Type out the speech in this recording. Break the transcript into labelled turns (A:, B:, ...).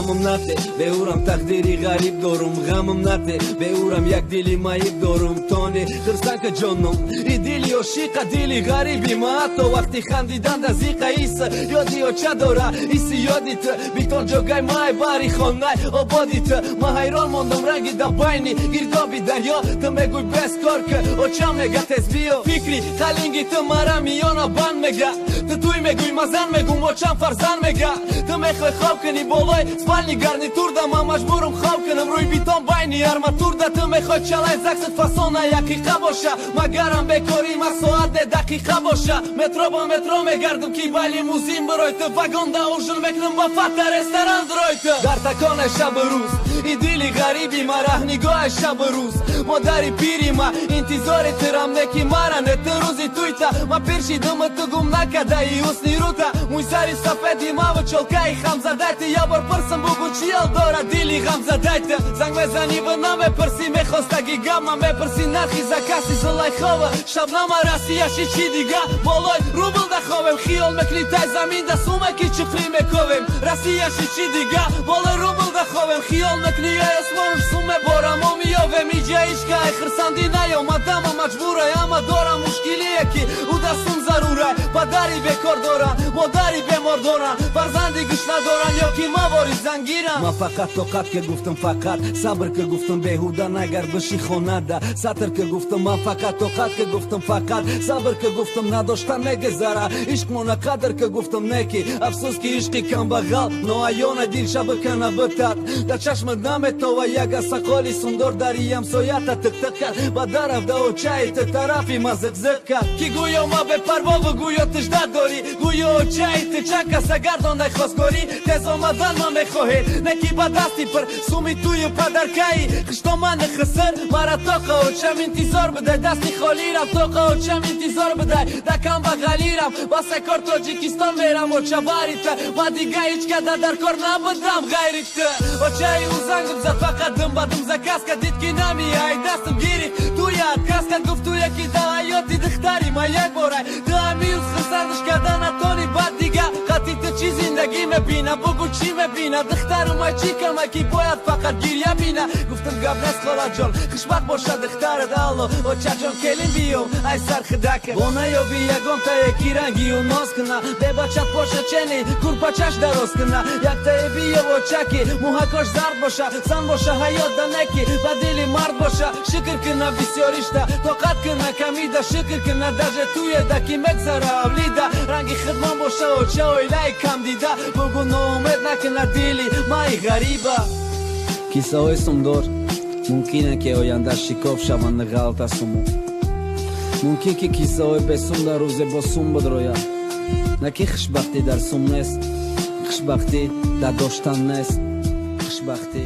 A: Ғамам нате, беурам тақдири ғариб дорум. Ғамам нате, беурам як дили маиб дорум. Тони хирсанка ҷоном, и дили ошиқа, дили ғариби ма. Ҳатто вақти хандидан да зиқа иса ёди оча дора, иси ёди ту. Битон ҷогай май бари хонай ободи ту. Ма ҳайрон мондам ранги да байни гирдоби дарё. Ту мегӯй бес кор ки, оча мега тез биё. Фикри қалинги ту мара миёна банд мега. Ту туй мегӯй, ма зан мегӯм, очам фарзанд мега. Ту мехоҳӣ хоб кунӣ болои спальни гарнитурда, ман маҷбурум хоб кунам рӯи битон байни арматурда. Ту мехоҳӣ чалай заксат фасона яқиқа боша, магарам бекорӣ ма соат де дақиқа боша. Метро ба метро мегардам ки ба лимузин бирой ту, вагонда ужин мекунам ба фата ресторан дирой ту. Дар такони шабу рӯз и дили ғариби ма, раҳнигоҳи шабу рӯз модари пири ма интизори тирам неки мара не ту рӯзи туйта. Ма пир шидуму ту гум накардаи ҳусни рута, мӯи сари сафеди маву чолкаи хамзадай ту. Я бор пурсам, бугу чиёл дорад дили ғамзадай ту. Занг мезанӣ ва намепурсӣ мехостаги гап, ман мепурсӣ нархи закаси Зулайхова, Шабнама Россияши чи дига. Болои рубл даховем, хиёл мекунӣ тай замин да сумаки чуқрӣ мековем. Россияши чи дига, болои рубл даховем, хиёл мекунӣ ай осмонш суме бора мо меёвем. Иҷа ишка ай хирсандӣ наёмадама маҷбурай, ама дорам мушкилие ки ӯ да сум зарурай. Падари бекор доранд, модари бемор доранд, фарзанди гӯш надоранд ё ки мавори зангиранд. Ман фақат тоқат ки гуфтам, фақат сабр ки гуфтам, беҳуда нагар биши хонада сатр ки гуфтам. Ман фақат тоқат ки гуфтам, фақат сабр ки гуфтам, надоштан мегузара ишқмона қадр ки гуфтам. Неки афсӯс ки ишқи камбағал ноаёна дил шабакана битад дар чашмат наметова. Як асақоли сундор дари ҳамсоята тиқтиқ кард, ба дараф да очаи ту тарафи ма зиқзиқ кард, ки гӯё ма бепарвову гӯё тиждат дорӣ, гӯё очаи ту чанд каса гардондай хостгорӣ. Тез омадан ман мехоҳед, не ки ба дасти пир суми тую падаркаи хиштомани хисир. Мара тоқа очам интизор бидай, дасти холирам тоқа очам интизор бидай, да камбағалирам ба кор Тоҷикистон мерам. Оча барита ма дига ҳеҷ када дар кор набудам ғайри ту. Очаи ӯ зангам зад, фақат дум ба дум заказ кард, дид ки намеяй, дастам гирифт, туя отказ кард. Гуфт туя ки да ҳаёти духтари ма як борай, ту ҳамиюз хурсандаш карда натони, баъд дига қати ту чӣ зиндагӣ мебина, бугу чӣ мебина? Духтару ма чӣ кама ки бояд фақат гиря бина? Гуфтам гап нест, холаҷон, хушбахт бошад духтарат. Алло, очаҷон, келин биём ай сархидака бо наёби ягонтае ки рангию ноз куна, бебачат боша, чени курпачаш дароз куна. Яктае биёв, очаки мӯҳакош зард боша, зан боша, ҳаёт да неки ба дили мард боша. Шукр куна бисёришта, тоқат куна камида, шукр куна даже туеда ки мегзара авлида. Ранги хидмон боша оча, оилаи камдида, бугу ноумед накуна дили маи ғариба. Кисаҳои сумдор мумкине ки оянда шикоф шаванд ғалта суму, мумкин ки кисаҳои бесум дар рӯзе бо сум бидрояд. На ки хушбахтӣ дар сум нест, хушбахтӣ дар доштан нест, хушбахтӣ.